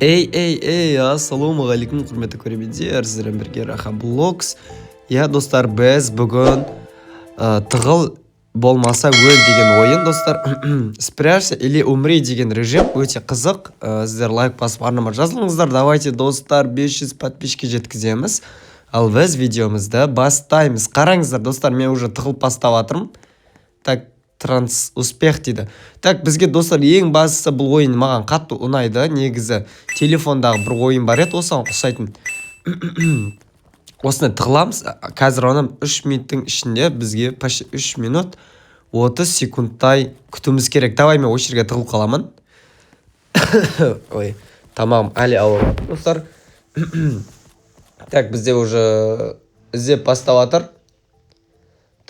Эй, эй, эй, ассалаумағалейкум, құрметті көрермендер, сіздермен бірге Раха Блокс. Иә, достар, біз бүгін тығыл болмаса өл деген ойын, достар. Спрячься или умри деген режим өте қызық. Сіздер лайк басып, арнама жазылыңыздар. Давайте, достар, 500 подписчикке жеткіземіз. Ал біз видеомызды бастаймыз. Қараңыздар, достар, мен уже тығылып бастап жатырмын. Так, транс успех дейді. Так, бізге, достар, ең бастысы, бұл ойын маған қатты ұнайды. Негізі телефондағы бір ойын бар еді осыған ұқсайтын. Осыны тығыламыз. Қазір оны 3 минуттың ішінде, бізге почти 3 минут 30 секундтай күтуіміз керек. Давай, мен осы жерге тығылып қаламын. Ой, тамағым әлі ауырып, достар. Так, бізде уже іздеп бастап жатыр.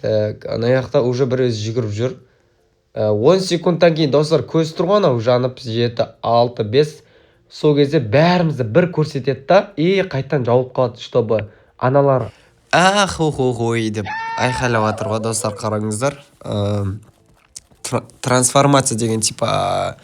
Так, ана жақта уже біреу жүгіріп жүр. 10 секундтан кейін, достар, көз тұр ғой анау жанып: жеті, алты, бес. Сол кезде бәрімізді бір көрсетеді да и қайтадан жауып қалады, чтобы аналар ах ой деп айқайлап жатыр ғой, достар, қараңыздар. Трансформация деген, типа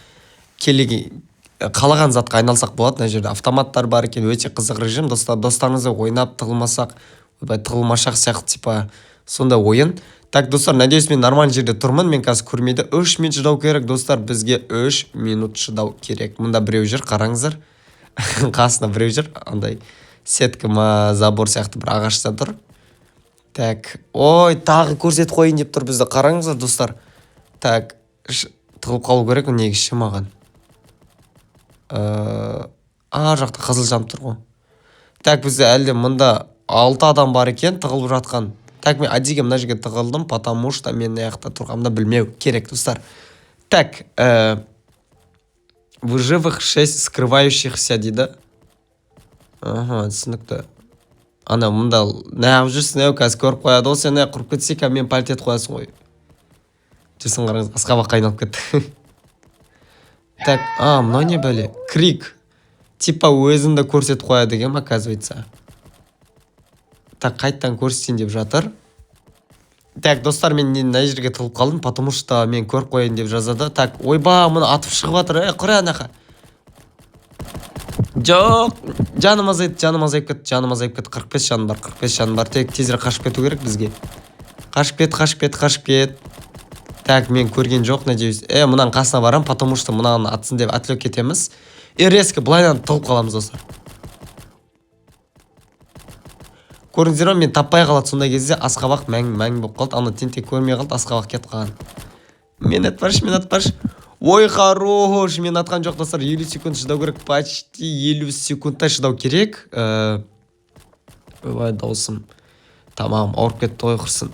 келеген қалаған затқа айналсақ болады. Мына жерде автоматтар бар екен. Өте қызық режим, достар. Достарыңызбен ойнап, тығылмасақ, ойбай, тығылмашақ сияқты, типа сондай ойын. Так, достар, надеюсь, мен нормальный жерде тұрмын, мен қазір көрмейді. 3 минут шыдау керек, достар, бізге 3 минут шыдау керек. Мында біреу жүр, қараңыздар, қасында біреу жүр, андай сетка ма, забор сияқты бір ағашта тұр. Так, ой, тағы көрсетіп қояйын деп тұр бізді, қараңыздар, достар. Так, тығылып қалу керек негізі ше маған. Ар жақта қызыл жанып тұр ғой. Так, бізде әлде мында алты адам бар екен тығылып жатқан. Так, мен әдейіге мына жерге тығылдым, потому что мен мына жақта тұрғанымды білмеу керек, достар. Так, выживших шесть, скрывающихся дейді. Аха, түсінікті. Ана мында неғып жүрсің, ау? Қазір көріп қояды ғой сені. Құрып кетсе, қазір мен палить етіп қоясың ғой. Жүрсің, қараңыз, асқабаққа айналып кетті. Так, а мынау не бәле? Крик, типа өзіңді көрсетіп қояды екен, оказывается. Так, қайтадан көрсетейін деп жатыр. Так, достар, мен мына жерге тығылып қалдым, потому что мен көріп қояйын деп жазады. Так, ойба, мұны атып шығып жатыр. Ей, құр ана. Жоқ, жаным азайды, жаным азайып кетті, жаным азайып кетті. 45 жаным бар, 45 жаным бар. Тек тезірек қашып кету керек бізге. Қашып кет, қашып кет, қашып кет. Так, мен көрген жоқ, надеюсь. Мынаның қасына барамын, потому что мынаны атсын деп отвлек кетеміз и резко былайынан тығылып қаламыз, достар. Көрдіңіздер ма, мен таппай қалады. Сондай кезде асқабақ мәң мәң болып қалды. Ана тентек көрмей қалды, асқабақ кетіп қалған. Мен атпашы, мен атпашы. Ой, хорош, мен атқан жоқ, достар. 50 секунд шыдау керек, почти 50 секундтай шыдау керек. Ойбай, даусым, тамағым ауырып кетті ғой, құрсын.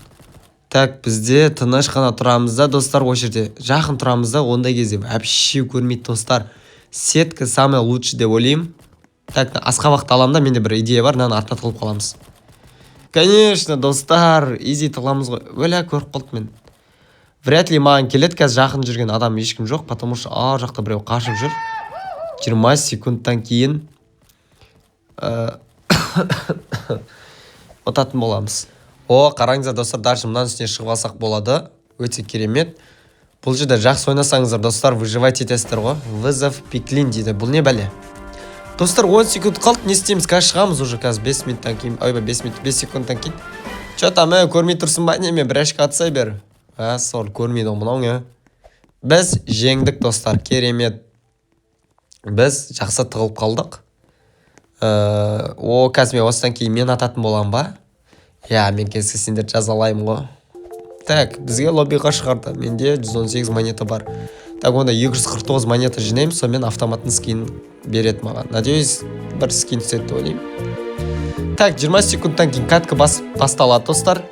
Так, бізде тыныш қана тұрамыз да, достар, осы жерде жақын тұрамыз да. Ондай кезде вообще көрмейді, достар. Сетка самый лучший деп ойлаймын. Так, асқабақты аламын да, менде бір идея бар, мынаны артына тығылып қаламыз. Конечно, достар, изи тығыламыз ғой. Өлә, көріп қалдым мен. Вряд ли маған келеді қазір, жақын жүрген адам ешкім жоқ, потому что ар жақта біреу қашып жүр. 20 секундтан кейін ұтатын боламыз. О, қараңыздар, достар, дальше мынаның үстіне шығып алсақ болады. Өте керемет. Бұл жерде жақсы ойнасаңыздар, достар, выживать етесіздер ғой. Вызов пиклин дейді. Бұл не бәле? Достар, 10 секунд қалды, не істейміз? Қазір шығамыз уже, қазір 5 минуттан кейін, ойбай, 5 минут, 5 секундтан кейін. Че там, көрмей тұрсың ба, неме? Бір очко атсай бер. А, сол көрмейді ғой мынау не. Біз жеңдік, достар, керемет. Біз жақсы тығылып қалдық. О, қазір мен осыдан кейін мен ататын боламын ба? Иә, мен қазір сендерді жазалаймын ғой. Так, бізге лоббиға шығарды. Менде 118 монета бар. Так, онда 249 монета жинаймын, сонымен автоматтың скин береді маған. Надеюсь, бір скин түседі деп ойлаймын. Так, 20 секундтан кейін катка басталады, достар.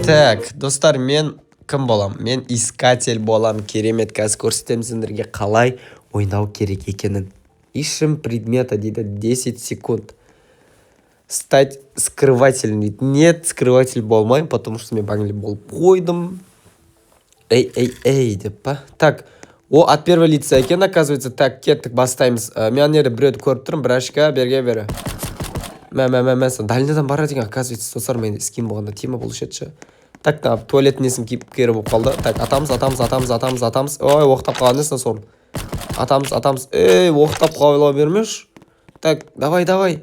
Так, достар, мен кім болам? Мен искатель болам. Керемет, қазір көрсетемін сендерге қалай ойнау керек екенін. Ищем предмета дейді, 10 секунд. Стать скрывателем дейді. Нет, скрыватель болмаймын, потому что мен бағана болып қойдым. Эй, эй, эй деп па. Так, о, от первого лица екен, оказывается. Так, кеттік, бастаймыз. Мен ана жерде біреуді көріп тұрмын, бір очка, берге бері. Мә, мә, мә, мә, дальныйдан барады екен, оказывается, достар, менде скин болғанда тема болушы еді ше. Так, мына туалеттің несін кейіпкері болып қалды. Так, атамыз, атамыз, атамыз, атамыз, атамыз. Ой, оқтап қалған несін сорлы. Атамыз, атамыз. Ей, оқтап қала бермеші. Так, давай, давай.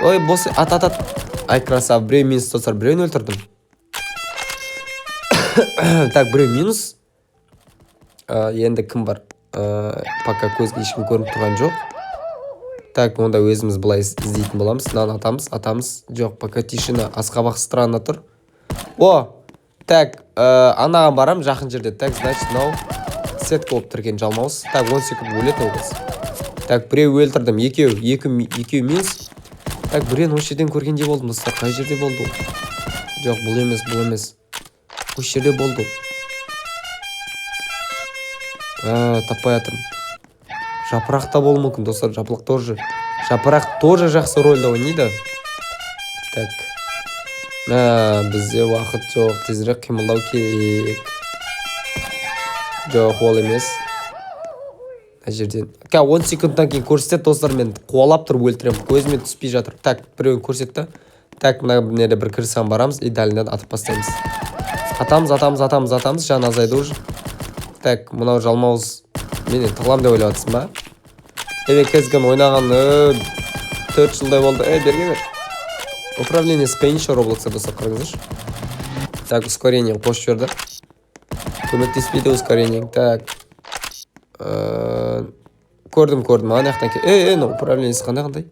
Ой, бос, ат, ат, ат. Ай, красава, біреу минус, достар, біреуін өлтірдім. Так, біреу минус. Енді кім бар? Пока көзге ешкім көрініп тұрған жоқ. Так, онда өзіміз былай іздейтін боламыз. Мынаны атамыз, атамыз. Жоқ, пока тишина. Асқабақ странно тұр. О, так, анаған барам жақын жерде. Так, значит, мынау сетка болып тұр екен, жалмауыз. Так, 10 секунд, өледі ол қыз. Так, біреу өлтірдім, екеу, екі, екеу минус. Так, біреуін осы жерден көргендей болдым, достар. Қай жерде болды ол? Жоқ, бұл емес, бұл емес. Осы жерде болды ол. Таппай жатырмын. Жапырақ та болуы мүмкін, достар. Жапырақ тоже. Жапырақ тоже жақсы рөлді ойнайды. Так. Мә, бізде уақыт жоқ, тезірек қимылдау керек. Жоқ, ол емес. Мына жерден. Қазір 10 секундтан кейін көрсетеді, достар, мен қуалап тұрып өлтіремін. Көзіме түспей жатыр. Так, біреуін көрсетті. Так, мына жерде бір крысаны барамыз и дальныйдан атып тастаймыз. Атамыз, атамыз, атамыз, атамыз. Жан азайды уже. Так, мынау жалмауыз менен тығылам деп ойлап жатырсың ба? Е, мен кезген ойнаған 4 жылдай болды. Ей, берге бер. Управлениесі қиын ше Роблокста, достар, қараңыздаршы. Так, ускорение қосып жіберді. Көмектеспейді ускорение. Так. Көрдім, көрдім. Ана жақтан. Ей, ей, мынау управлениесі қандай, қандай?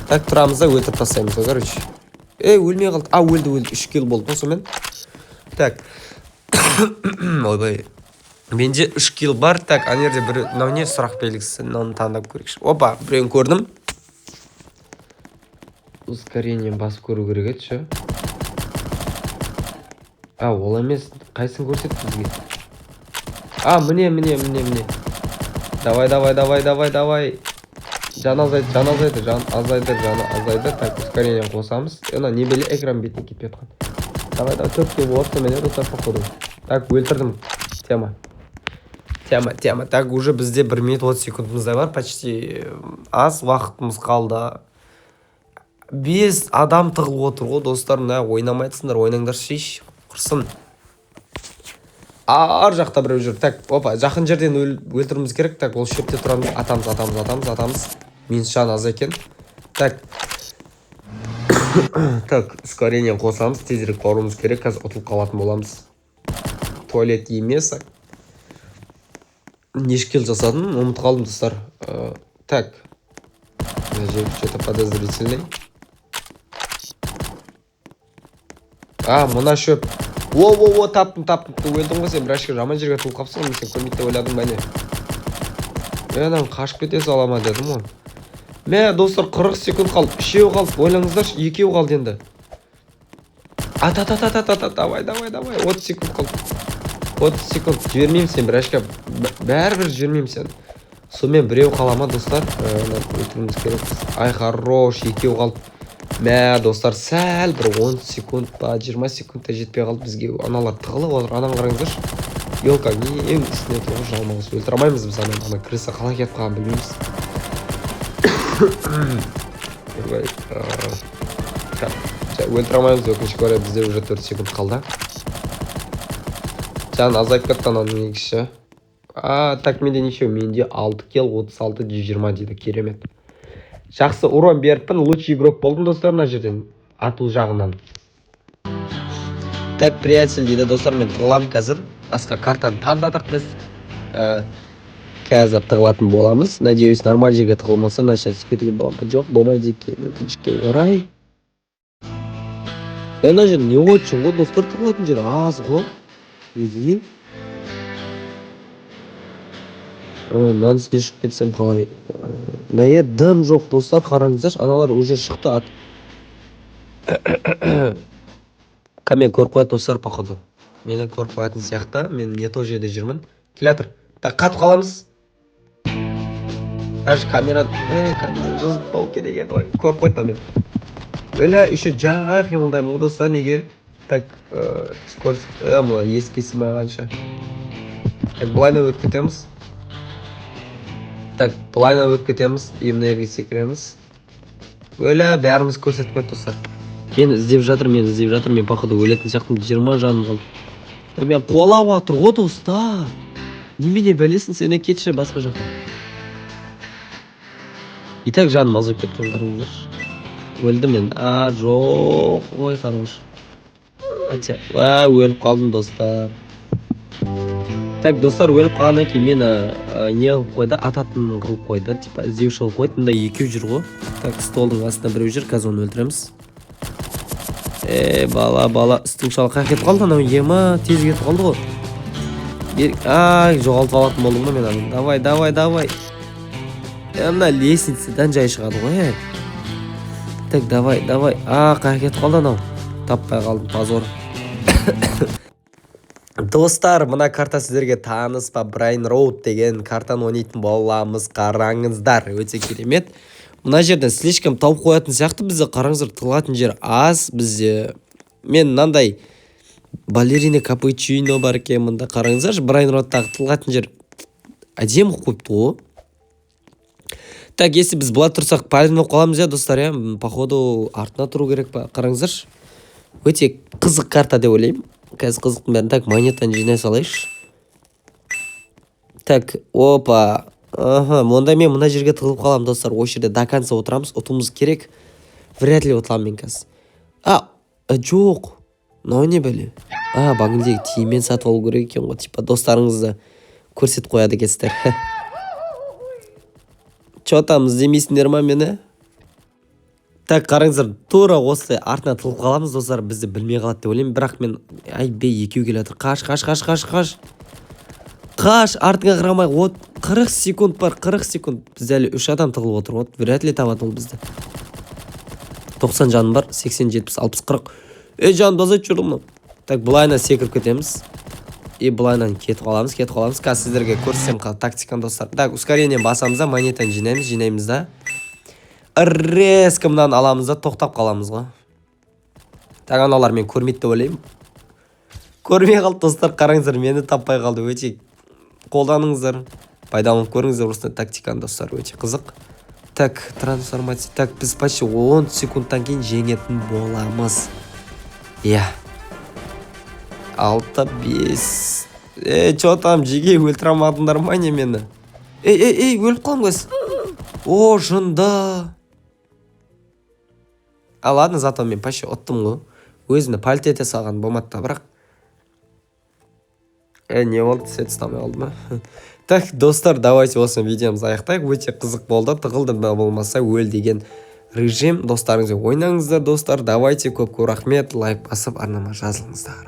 Так, тұрамыз да өлтіріп тастаймыз ғой, короче. Ей, өлмей қалды. А, өлді, өлді. 3 килл болды сонымен. Так. Ойбай. Менде 3 килл бар. Так, ана жерде бір мынау не, сұрақ белгісі? Мынаны таңдап көрейікші. Опа, біреуін көрдім. Ускорение басып көру керек еді ше. А, ол емес. Қайсысын көрсетті бізге? А, міне, міне, міне, міне. Давай, давай, давай, давай, давай. Жан азайды, жан азайды, жан азайды, жаны азайды. Так, ускорение қосамыз. Ана не беле экран бетіне кетпей жатқан. Давай, давай, төрт килл болады сонымен, достар, походу. Так, өлтірдім. Тема. Тема, тема. Так, уже бізде 1 минут 30 секундымыздай бар. Почти аз уақытымыз қалды. Бес адам тығылып отыр ғой, достар. Мына ойнамайтсыңдар, ойнаңдаршы, шеш. Құрсын. Ар жақта біреу жүр. Так, опа, жақын жерден өлтіруіміз керек. Так, ол шепте тұрамыз. Атамыз, атамыз, атамыз, атамыз. Минус, жан аз екен. Так. Так, ускорение қосамыз. Тезірек баруымыз керек. Қазір ұтылып қалатын боламыз. Туалет емес. Неше килл жасадым? Ұмытып қалдым, достар. Так. Мына жер что-то подозрительный. А, мына шөп. О, о, о, таптым, таптым. Өлдің ғой сен, бірашка, жаман жерге туып қалыпсың ғой. Мен сені көрмейді деп ойладым ба, не? Е, ананы қашып кете сала ма дедім ғой. Мә, достар, 40 секунд қалды. Үшеу қалды. Ойлаңыздаршы, екеу қалды енді. Ат, ат, ат, ат, ат, ат, давай, давай, давай. 30 секунд қалды. 30 секунд. Жібермеймін сен, бірашка. Бәрібір жібермеймін сені. Сонымен біреу қала ма, достар? Мынаны өлтіруіміз керек. Ай, хорош, екеу қалды. Мә, достар, сәл бір 10 секунд па, 20 секунд та жетпей қалды бізге. Аналар тығылып отыр. Ананы қараңыздаршы. Елка ең үстіне тұр ғой, жалмауыз. Өлтіре алмаймыз біз ананы. Ана крыса қалай кетіп қалғанын білмейміз. Ойбай, так, өлтіре алмаймыз, өкінішке орай, бізде уже 4 секунд қалды. Жан азайып кетті ананың негізі. А, так, менде нешеу? Менде 6 килл, 36, 120 дейді, керемет. Жақсы урон беріппін, лучший игрок болдым, достар, мына жерден ату жағынан. Так, приятель дейді, достар, мен тығыламын қазір. Басқа картаны таңдадық біз. Қазір тығылатын боламыз. Надеюсь, нормаль жерге тығылмаса, начать кетуге бола ма? Жоқ, болмайды екен, өкінішке орай. Е, мына жер не очень ғой, достар, тығылатын жер аз ғой. Неге? Мынаның үстіне шығып кетсем қалай? Мына жерде дым жоқ, достар, қараңыздаршы, аналар уже шықты ат. Мені көріп қояды, достар, походу. Мені көріп қоятын сияқты. Мен не то жерде жүрмін. Келе жатыр. Так, қатып қаламыз. Даже камера, камера жылжытпау керек еді ғой. Көріп қойды мен. Өлә, еще жай қимылдаймын ғой, достар, неге? Так, скорость, мына есікке сыймай қанша. Так, былайынан өтіп кетеміз. Так, былайынан өтіп кетеміз. И мына жерге секіреміз. Өлә, бәріміз көрсетіп қойды, достар. Мені іздеп жатыр, мені іздеп жатыр. Мен, походу, өлетін сияқтымын. 20 жаным қалды. Мен қуалап жатыр ғой, достар. Немене бәлесің сен? Кетші басқа жаққа. И так жаным азайып кетті, қараңыздаршы. Өлдім мен. А, жоқ, ой, хорош. Хотя, а, өліп қалдым, достар. Так, достар, өліп қалғаннан кейін мені не қылып қойды? Ататын қылып қойды, типа іздеуші қылып қойды. Мында екеу жүр ғой. Так, столдың астында біреу жүр, қазір оны өлтіреміз. Е, бала, бала, үстің шалы қаяққа кетіп қалды анау? Ема, тез кетіп қалды ғой. Ай, жоғалтып алатын болдым ғой мен аны. Давай, давай, давай. Е, мына лестницадан жай шығады ғой, е. Так, давай, давай. А, қаяққа кетіп қалды анау? Таппай қалдым, позор. Достар, мына карта сіздерге таныс па? Брейн Рот деген картаны ойнайтын боламыз. Қараңыздар, өте керемет. Мына жерден слишком тауып қоятын сияқты бізде. Қараңыздар, тығылатын жер аз бізде. Мен мынандай балерина капучино бар екен мында. Қараңыздаршы, Брейн Роттағы тығылатын жер әдемі қылып қойыпты ғой. Так, если біз былай тұрсақ, палевный болып қаламыз, иә, достар, иә. Походу, артына тұру керек па? Қараңыздаршы, өте қызық карта деп ойлаймын. Қазір қызықтың бәрін. Так, монетаны жинай салайыншы. Так, опа, аха, онда мен мына жерге тығылып қаламын, достар. Осы жерде до конца отырамыз, ұтуымыз керек. Вряд ли ұтыламын мен қазір. А, жоқ, мынау не бәле? А, багіндегі тиынмен сатып алу керек екен ғой. Типа достарыңызды көрсетіп қояды екенсіздер. Че там, іздемейсіңдер ма мені? Так, қараңыздар, тура осылай артына тығылып қаламыз, достар. Бізді білмей қалады деп ойлаймын, бірақ мен, айбей, екеу келе жатыр. Қаш, қаш, қаш, қаш, қаш, қаш, артыңа қарамай. Вот, 40 секунд бар, 40 секунд. Бізде әлі үш адам тығылып отыр. Вот, вряд ли табады ол бізді. 90 жаным бар, 80, 70, 60, 40. Ей, жанымды азайтып жіберді мынау. Так, былайынан секіріп кетеміз и былайынан кетіп қаламыз, кетіп қаламыз. Қазір сіздерге көрсетемін тактиканы, достар. Так, ускорение басамыз да, монетаны жинаймыз, жинаймыз да, резко мынаны аламыз да, тоқтап қаламыз ғой. Так, аналар мені көрмейді деп ойлаймын. Көрмей қалды, достар. Қараңыздар, мені таппай қалды. Өте қолданыңыздар, пайдаланып көріңіздер осындай тактиканы, достар, өте қызық. Так, трансформация. Так, біз почти 10 секундтан кейін жеңетін боламыз, иә. Алты, бес. Ей, че там, жеге, өлтіре алмадыңдар ма не мені? Ей, ей, ей, өліп қалдым қазір. О, жынды. А, ладно, зато мен почти ұттым ғой. Өзімді палить ете салған болмады да, бірақ. Е, не болды, свет ұстамай қалды ма? Так, достар, давайте осы видеомызды аяқтайық. Өте қызық болды. Тығылды ба, болмаса өл деген режим. Достарыңызбен ойнаңыздар, достар. Давайте, көп көп рахмет. Лайк басып, арнама жазылыңыздар.